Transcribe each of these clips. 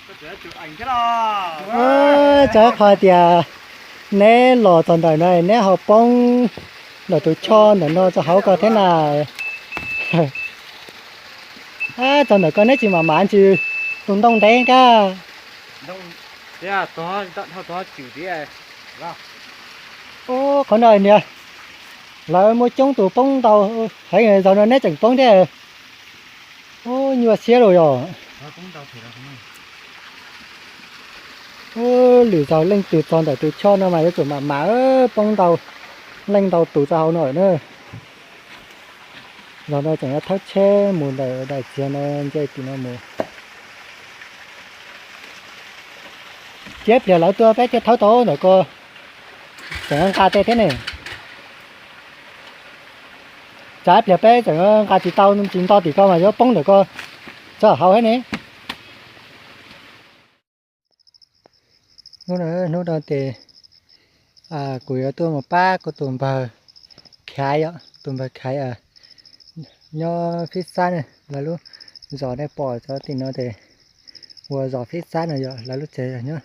Txawm qhov tias neb los txog ntawm no neb ho poob ntawm tus choj ntawm no rau hauv ko thiab na. Txog ntawm ko neb tsis mam mam ntsis tus ntoo ntev kab. Qhov no niag lawv muaj coob tus poob ntau heev, zaum no neb tseem poob thiab. Ub, nyuaj siab lawm yog. Ub, lwm zaus leej twg txog ntawm tus choj no mas yuav tsum mam mam poob ntau, leej ntau tus rau hauv no na. Zaum no tseem yuav thawb tsheb mus ntawm daim txiag no nce tim no mus. Cia pliag lawv tuaj peb thiaj thawb tau ntawm ko, tseem nqa tej thiab ne. Tsam pliag peb tseem nqa tsis tau tsis nto tim ko mas yuav poob ntawm ko txog hauv thiab ne. Hnub no tes kuv yuav tuaj mus pab kuv tus npawg Khaiv, tus npawg Khaiv nyob Fib Xab ne, lawv lub zos nej pom txog tim no tes ua zos Fib Xab no yog lawv lub tsev nyob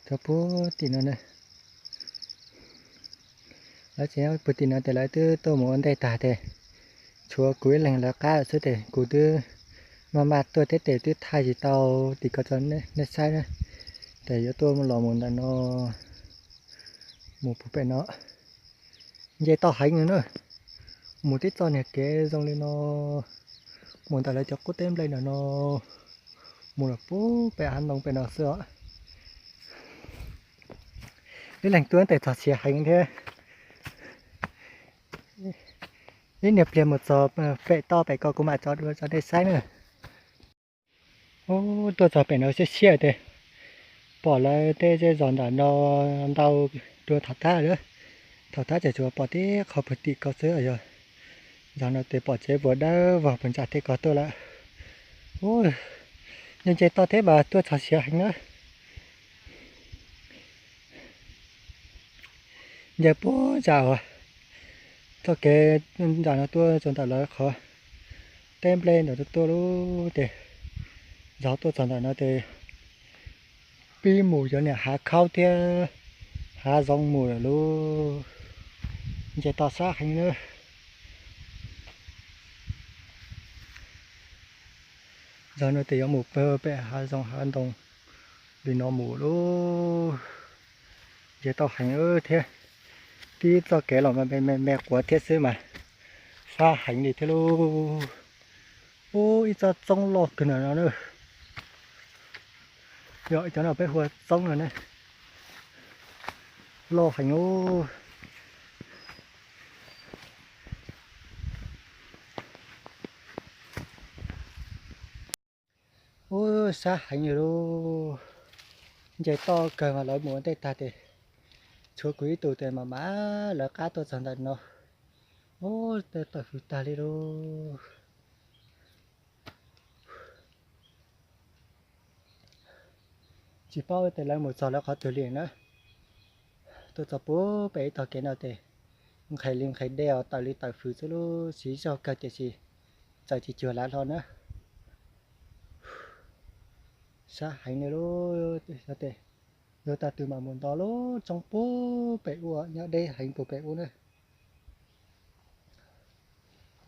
txog puag tim no na. Lawv tsev nyob puag tim no tes lawv twb tuaj mus ua ntej tag tes tshuav kuv ib leeg lawv qab xwb tes kuv twb maj maj tuaj thiab tes twb thaij tsis tau tim ko rau nej saib na. Tes yuav tuaj los mus ntawm no, mus puag pem no, nce toj heev na. Mus tib txoj niag kev zoo li no, mus ntawm lawv cov qub teb nplej ntawm no, mus los puag pem hav ntoo pem no xwb os. Ib leeg tuaj tes txog siav heev thiab. Ib niag pliag mus txog pem toj pem ko kuv mam tso dua rau nej saib na. Ub, tuaj txog pem no siab siab tes pom lawv tej zej zos ntawm no ntau dua thaum thab lawm. Thaum thab ces tsuas pom tib qho puag tim ko xwb yog. Zaum no tes pom tsev vuas dawb vog puag nram tej ko tuaj lawm. Ub, nce nce toj thiab mas tuaj txog siav heev na. Nce puag nram uas txoj kev nram no tuaj txog ntawm lawv qhov teb nplej ntawm no tuaj lub tes, zov tuaj txog ntawm no tes pib mus cov niam hav khaub thiab hav zoov mus lawm lauj. Nce toj sab heev na. Zog no tes yuav mus pem hav zoov hav ntoo li no mus lauj. Nce toj heev thiab, tib txoj kev los me me quav thiab xwb mas sab heev li thiab lauj. Ub, ib tsob txoob loj kawg ntawm no na. Yog cov no peb hu ua txoob no ne, loj heev ub. Ub, sab heev li lauj. Nce toj kawg mas lawv mus ua ntej tag tes tshuav kuv ib tug tes mam mam lawv qab tuaj txog ntawm no. Ub, tawm hws tag li lauj. Tsis paub tes lawv mus txog lawv qhov twg li na. Tuaj txog puag pem ib tog kev no tes nqhis li nqhis dej os, tawm li tawm hws xwb lauj, siv zog kawg tiam sis txawm tsis cuag lawv hlo na. Sab heev li lauj. Tes yuav tag twg mam mus nto lub roob puag pem ub, nyob deb heev puag pem ub na.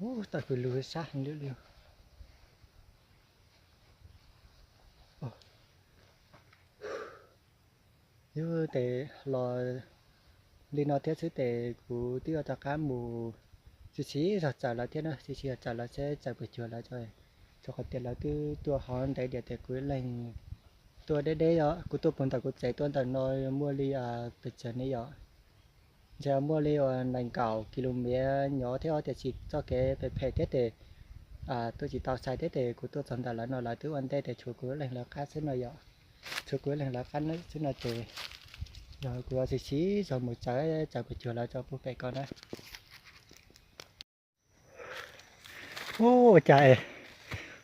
Ub, tawm hws lug sab heev li li. Yus tes los li no thiab xwb tes kuv twb yuav rov qab mus, tsis siv zog txawm lawv thiab na, tsis siv zog txawm lawv seb txawm puas cuag lawv. Rau qhov tias lawv twb tuaj hov ntev diam tes kuv ib leeg tuaj deb deb os, kuv tuaj puag ntawm kuv tsev tuaj ntawm no muaj li pes tsawg ne yom. Ntshe muaj li uas nees nkaum kis lus mev nyob thiab os, tiam sis txoj kev phem phem thiab tes tuaj tsis tau sai thiab tes kuv tuaj txog ntawm lawv no lawv twb ua ntej tes tshuav kuv ib leeg lawv qab xwb no yom. Tshuav kuv ib leeg lawv qab xwb no ces yog kuv yuav siv siv zog mus txawm txawm puas cuag lawv rau puag pem ko na. Ua cas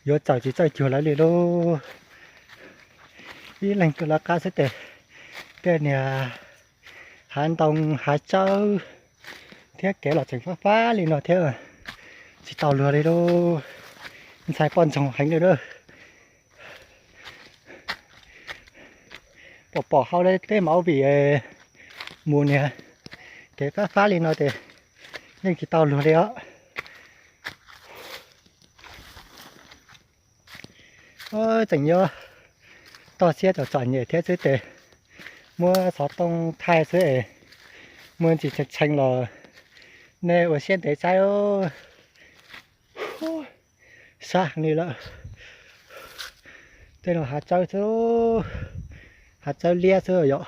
yuav txawm tsis txawj cuag lawv li lauj. Ib leeg tuaj lawv qab xwb tes tej niag hav ntoo hav tsawb thiab kev los tseem fab fab li no thiab, tsis tau luag li lauj. Ntxhais poj ntxoog heev li lauj. pom pom hauv li tej movie mus niag kev fab fab li no ces yeej tsis tau luag li os. Tseem yuav toj siab txom txom nyem thiab xwb ces muab xov tooj thaij xwb es muaj ntsis tshee tshee los nej ua siab ntev saib. Sab heev li lawm. Tej no hav tsawb xwb, hav tsawb liab xwb yom.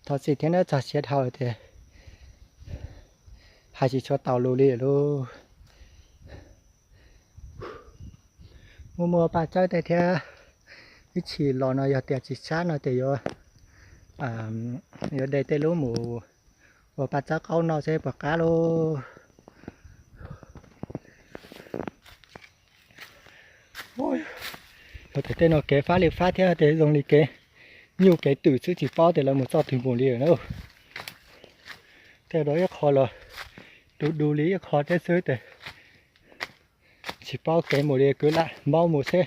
Thov txim thiab na, txog siav dhau tias hais tsis tshua tau lus li lauj. Muaj muaj paj tsawb tej thiab, ib chim los no yog tias tsis sab no ces yuav, yuav de tej lub mus ua paj tsawb qaub noj seb puas qab lauj. Yog tias tej no kev fab li fab thiab ces zoo li kev nyuj kev twm xwb, tsis paub tias lawv mus txoj twg mus li na. Tej no ib qho los du du li ib qho thiab xwb ces tsis paub kev mus li, kwv lam maub mus seb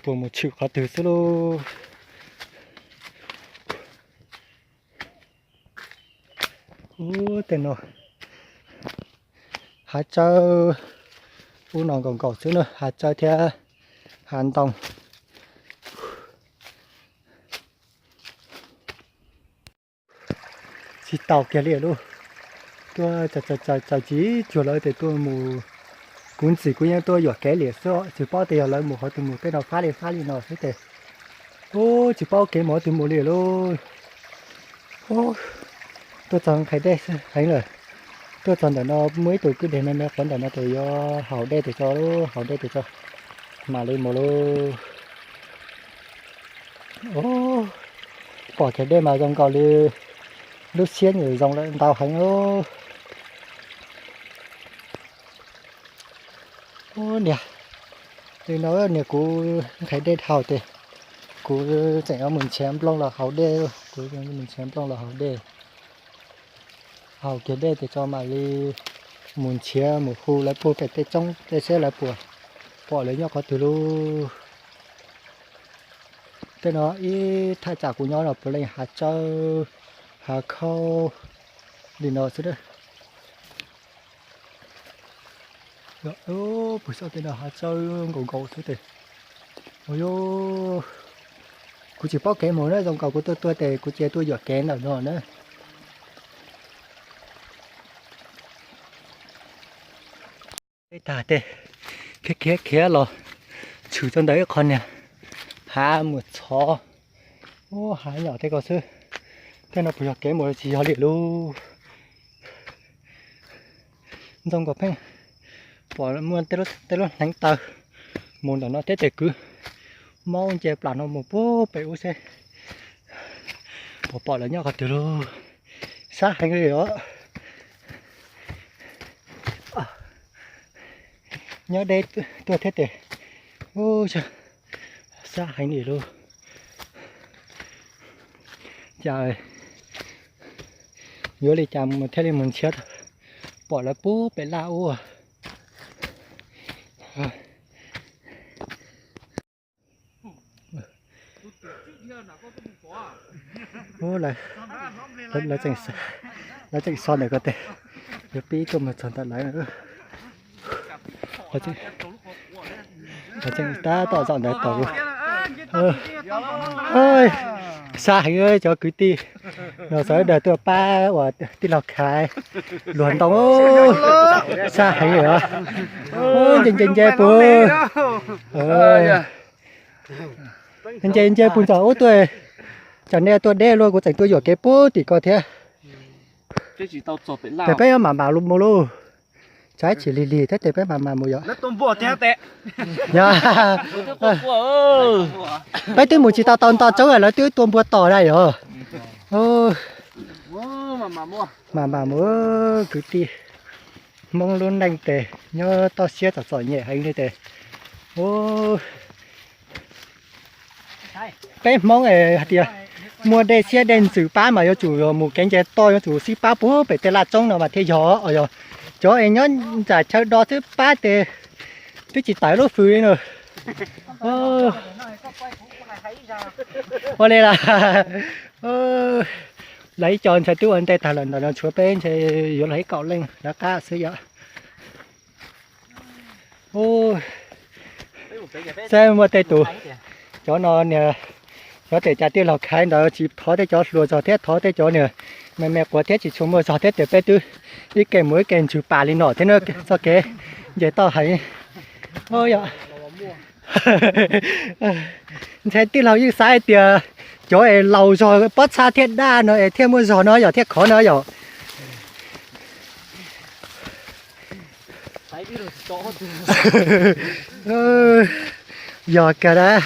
puas mus tshwm qhov twg xwb lauj. Ub, tej no hav tsawb, ub no nkaus nkaus xwb na, hav tsawb thiab hav ntoo. Tsis tau kiag li lauj. Tuaj txaws txaws tsis cuag lawv ces tuaj mus, kuv ntxim kuv yeej tuaj yuam kev liam xwb, tsis paub tias yog lawv mus qhov twg mus, tej no fab li fab li no xwb ces, ub, tsis paub kev mus qhov twg mus li lauj. Tuaj txog nqhis dej xwb heev lawm. Tuaj txog ntawm no muaj ib tug kwj deg me me qhuav ntawm no ces yuav haus dej tes tso, haus dej tes tso mam li mus lauj. Pom kiag dej mas zoo nkaus li lub siab nws zoo lawm ntau heev lauj. Ub niag, li no niag kuv nqhis dej dhau ces kuv tseem yuav mus nrhiav nplooj los haus dej, kuv mus nrhiav nplooj los haus dej. Haus kiag dej tes tso mam li mus nrhiav mus hu lawv puag pem tej roob tej seb lawv puas pom lawv nyob qhov twg lauj. Tej no ib thaj tsam kuv nyob no puav leej hav tsawb hav khaub li no xwb. Puag saum tej no hav tsawb nkaus nkaus xwb tes. Kuv tsis paub kev mus na, zoo nkaus kuv tuaj tuaj tes kuv cia tuaj yuam kev ntawm no na. Ib tag tej khiav khiav khiav los tshwm rau ntawm ib qho niag hav mus txhov. Ub, hav nyom tej ko xwb. Tej no puas yog kev mus tsis yog li lauj. Ntxoog nkaus pheej pom muaj tej lub hneev taw mus ntawm no thiab ces kwv maub nce plas no mus puag pem ub seb puas pom lawv nyob qhov twg lauj. Sab heev li os. Nyob deb tuaj thiab ces, ub, sab heev li lauj. Cas yuav li cas mus thiaj li mus nrhiav pom lawv puag pem laj ub. Lawv tseem so ntawm ko tes, yuav pib tuaj mus txog ntawm lawv. Lawv tseem tab tom zaum ntawd tos. Sab heev cov kwv tij, no sawv daws tuaj pab uas tij laug Khaiv luag ntoo, sab heev os. Nce nce nce puag, nce nce puag ntawm ub tuaj, tsam nej tuaj deb luaj kuv tseem tuaj yuam kev puag tim ko thiab. Ces peb mam mam mus lauj. Tsam ib chim lig lig thiab ces peb mam mam mus yom. Yog, peb twb mus tsis tau tau nto tsob lawv twb tua npua tos na yom. Mam mam mus kwv tij, Hmoob lub neej ces nyob toj siab txom txom nyem heev li ces, peb Hmoob es hais tias muaj dej siab dej ntxwm pab mas yuav tsum mus kev nce toj, yuav tsum sib pab puag pem tej laj roob no mas thiaj yog os. Cov es nyob nram chaw do xwb pab ces twb tsis tawm lub fws li na. Ua li las, lawv ib co ntshai twb ua ntej tag lawm, ntawm no tshuav peb ntshe yuav los ib kaum leej rov qab xwb yom. Saib muaj tej tus, cov no niag, cov tes cas tij laug khaiv ntawd tsis thov tej cov hluas zog thiab, thov tej cov niag me me quav thiab tsis tshua muaj zog thiab tias peb twb ib ke mus ib ke ntsws pas li no thiab na, txoj kev nce toj heev. Yog ntshai tij laug yeej xav hais tias cov es laus zog pob txha thiaj daj no es thiaj muaj zog no yom, thiaj khov no yom. Yog kawg,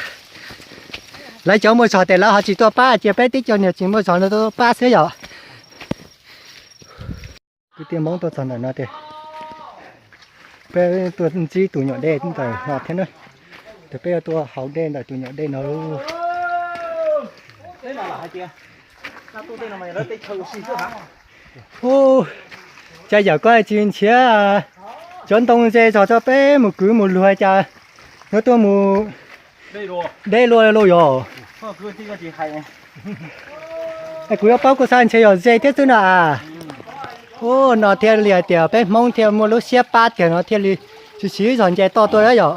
lawv cov muaj zog tes lawv ho tsis tuaj pab, cia peb tib co niag tsis muaj zog no tuaj pab xwb yom. Kwv tij Hmoob tuaj txog ntawm no ces peb tuaj ntsib tus nyuam dej ntawm no thiab na. Ces peb yuav tuaj haus dej ntawm tus nyuam dej no lauj. Ub, cas yawm koj tsis nrhiav cov ntoo ze zog tso peb mus kwv mus luag cas yuav tuaj mus deb luaj lauj yom. Es kuv yuav paub kuv xav ntshe yog ze thiab xwb no as. Ub, no thiaj li hais tias peb Hmoob thiaj muaj lub siab pab tiag no thiaj li tsis siv zog nce toj tuaj yom.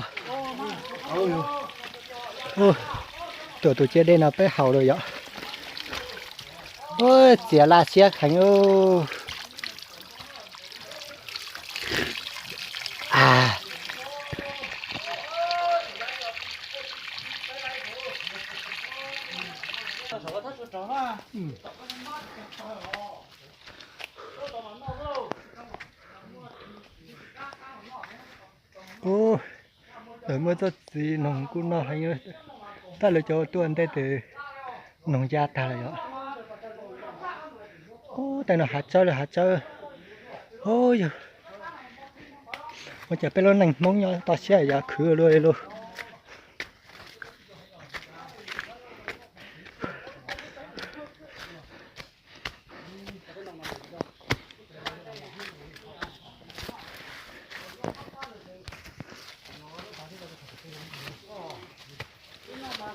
Tuam tus ciaj dej no peb haus lawm yom. Ub, txias laj siab heev. Ub, lawv muaj txoj txiv noog kuj noj heev, tab lawv cov tuaj ntej tes noog ya tag lawm yom. Ub, tej no hav tsawb los hav tsawb. Ub, yog ua cas peb lub neej Hmoob nyob toj siab yam khwv luaj li lauj.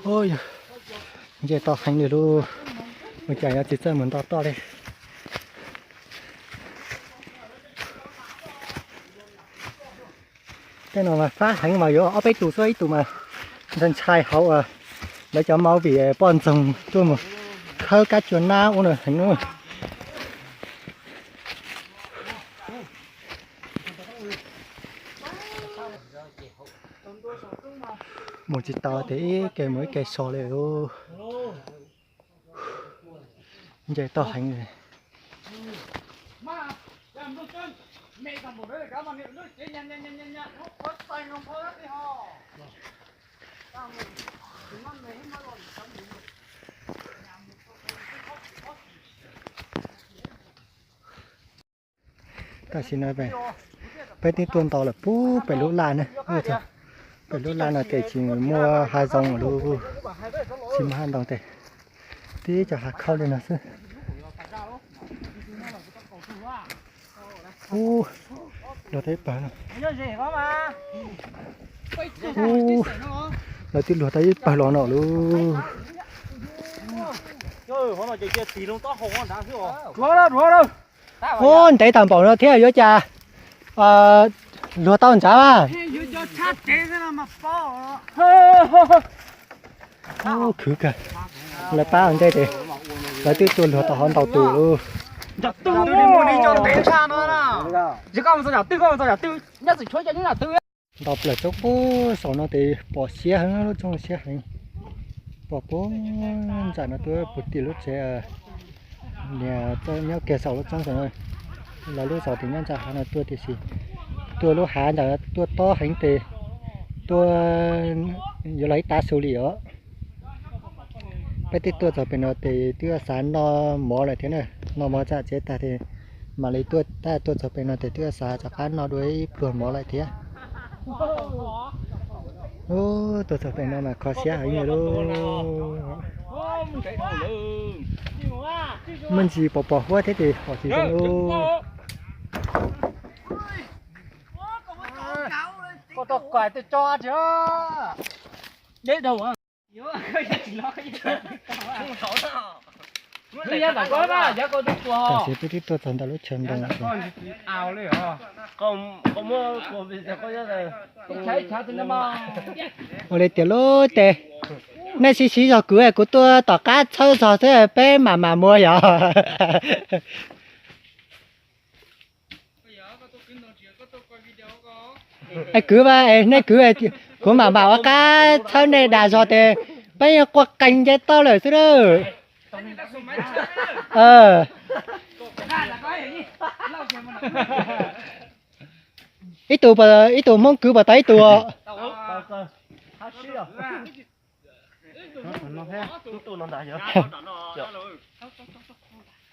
Ub, yog nce toj heev li lauj, ua cas yuav tsis txawj mus nto toj li. Tej no mas fab heev mas yuav ob peb tus xwb, ib tus mas ntshai ntshai hauv lawv cov movie poj ntxoog tuaj mus khawb kab cua nab ub no heev. Mus tsis tau ces ib ke mus ib ke so li lauj. Nce toj heev li. Tam sim no peb twb tuaj nto lawm puag pem lub laj na. Pem lub laj no ces tsis muaj hav zoov lawm, tsis muaj hav ntoo tes, tib co hav khauj li no xwb. Ub, luag tau ib pawg no. Ub, lawv twb luag tau ib pawg los no lauj. Ub, ntev tag npaum no thiab yuav cas luag tau ntshav mas. Khwv kawg. Lawv pab ua ntej ces lawv twb tuaj luag tau hov ntau tus lauj. Ntau plaws tsob puag saum no ces pom siab heev, lub tsoog siab heev. Pom puag ntsam no tuaj puag tim lub tsev, nias nyob kiag saum lub tsoog saum no. Lawv lub zos ces nyob ntsam hav no tuaj tiam sis tuaj lub hav ntsam no tuaj tob heev tes tuaj yuav los ib tav su li os. Peb twb tuaj txog pem no ces twb xav noj mov lawm thiab na, noj mov tso tseg tag ces mam li tuaj, tab tuaj txog pem no ces twb xav rov qab noj dua ib pluag mov lawm thiab. Ub, tuaj txog pem no mas kho siab heev li lauj. Me ntsis pom pom huab thiab ces pom tsis zoo lauj. Koj tau kais tej tso tsis. Tam sim peb twb tuaj txog ntawm lub chaw ntoo. Ua li tias lub tes, nej sib sib zog kwv, kuv tuaj tom qab txhawb zog xwb peb mam mam mus yog. Kwv mas, nej kwv, kuv mam mam ua qab txhawb nej dag zog tes peb yeej quaj qees nce toj lawm xwb lawm. Ib tug, ib tug Hmoob kwv puas tau ib tug?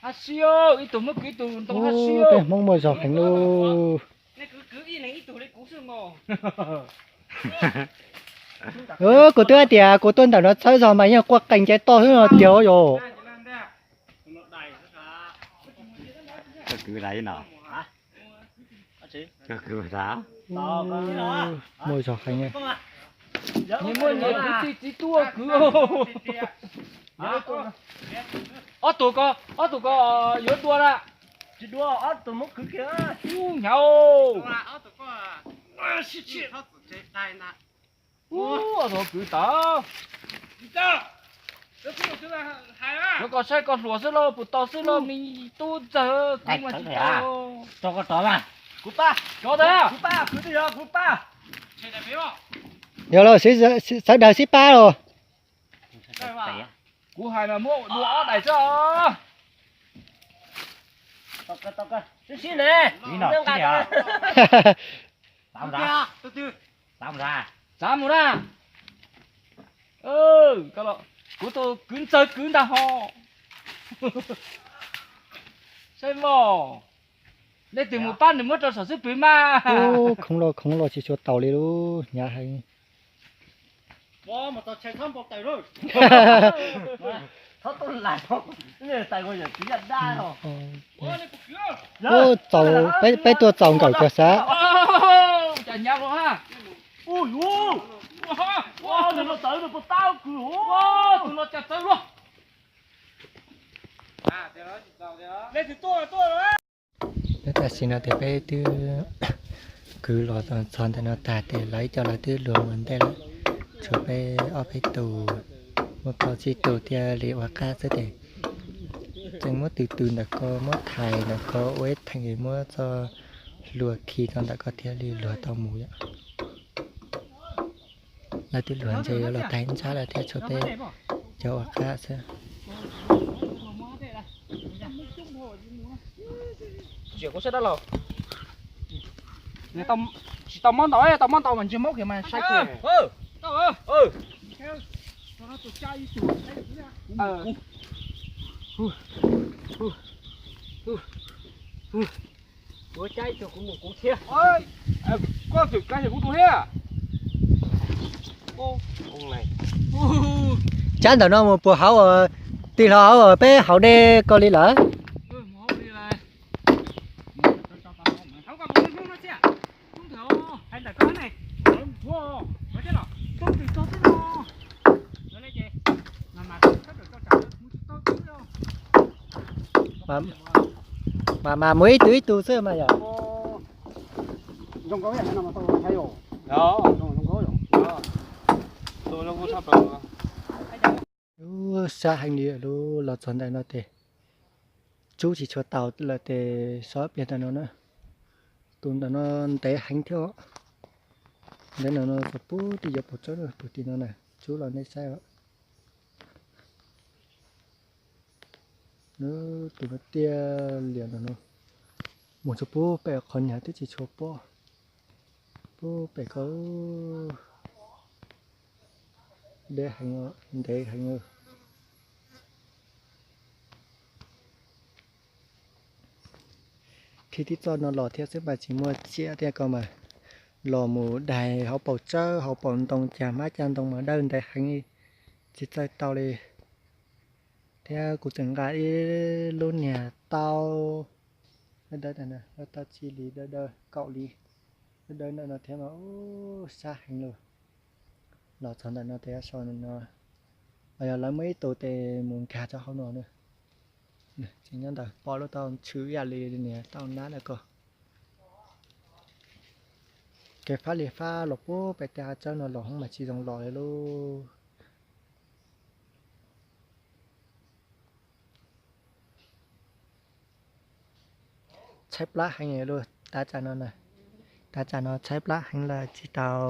Hab sib, ib tug muab kwv ib tug ntoo hab sib. Peb Hmoob muaj zog heev lauj. Kuv twb hais tias kuv tuaj ntawm no txhawb zog mas yeej quaj qees nce toj xwb no tiag yom. Muaj zog heev. Nyias muaj nyias kwv tij txiv tub kwv. Ob tug ko, ob tug ko yuav dua lawm. Tsis dua, ob tug muab kwv kiag. Ub, hnyav. Ub, ob tug kwv tawm. Yuav kom saib koj hluas xwb lauj, puas tau xwb lauj, me tub ntxawg, kuv mas tsis tau. Rau koj rov mas. Kuv pab. Rov ntag. Kuv pab, kuv twb yog kuv pab. Yog los sawv daws sib pab los. Kuv hais mas muab dua ob daim xwb os. Sib sib ne. Txav mus na. Kuv tus kwv ntxawg kwv ntag ho. Saib mog, leej twg mus pab nws muab rau saum xub pwg mas. Khoov los khoov los tsis tshua taus li lub hnyav heev. Txaus, peb tuaj txaus nkawm kiag xav. Tam sim no ces peb twb kwv los txog ntawm no tag ces lawv ib co lawv twb luag mus ntej lawm, tshuav peb ob peb tus, muaj plaub tsib tus thiaj li ua qab xwb ces tseem muab tws tws ntawm ko, muab thaiv ntawm ko ua ib theem muab txoj hlua khi tau ntawm ko thiaj li luag tau mus yom. Lawv twb luag ntses yuav los tag ib ntsab lawm thiab tshuav peb cov ua qab xwb. Tsis tau mob ntau, tau mob ntau mas ntsej muag khiav mas saib kiag. Kuv cab ib tug kuv mus kuv thiab. Koj txawm cab kuv tus thiab. Cab ntawm no mus puas hauv, tig hlo hauv peb hauv dej ko li lawm. Mas mas mus ib tug ib tug xwb mas yom. Sab heev li lub los txog ntawm no ces tsub tsis tshua taus lawm ces so pliag ntawm no na. Tus ntawm no ntev heev thiab. Ntev ntawm no txog puag tim yuav pum tsawb puag tim no na, tsub los nej saib os. Tus no tiaj lias ntawm no, mus txog puag pem qhov nyuag twb tsis tshua pom. Puag pem ko deb heev, ntev heev. Khi tib txoj no los thiab xwb mas tsis muaj tsiaj thiab ko mas. Los mus daig hauv paus tsawb hauv paus ntoo cas hmab cas ntoo mas dawb ntev heev, tsis txawj tau li. Thiab kuv tseem nqa ib lub niag taub, lub taub chili dawb dawb kaum li, dawb dawb ntawm no thiab mas sab heev li. Los txog ntawm no tes sau no, yog lawv muaj ib tug tes mus nkag rau hauv no na. Tseem nyob ntawd pom lub tau tshwm ib yam li niag tau nab na ko. Kev fab li fab los puag pem tej hav tsawb no los hoob mas tsis zoo los li lauj. Tshaib plab heev li lauj, tav tsam no, tav tsam no tshaib plab heev lawm tsis tau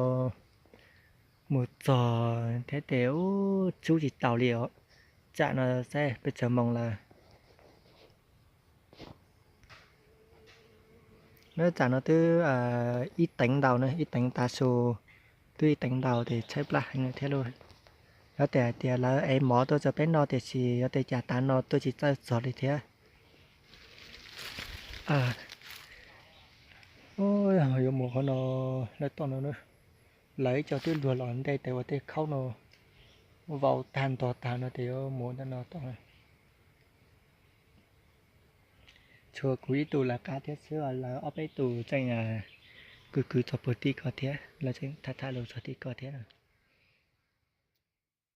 mus txog thiab tes ub tsub tsis taus li os. Tsam no saib peb tsawg moos lawm. Nyob tsam no twb ib teev ntau na, ib teev tav su, twb ib teev ntau tes tshaib plab heev lawm thiab lauj. Yog tias hais tias lawv ev mov tuaj rau peb noj tiam sis yog tias cas tav no tuaj tsis txawj txog li thiab. Yuav mus qhov no, lawv toj no, lawv ib co twb luag los ntej tes ua tej khaub no vau tag ntog tag no tes yuav mus ntawm no toj. Tshuav kuv ib tug lawv qab thiab xwb, lawv ob peb tus tseem kwv kwv txog puag tim ko thiab, lawv tseem tham tham lus txog tim ko thiab.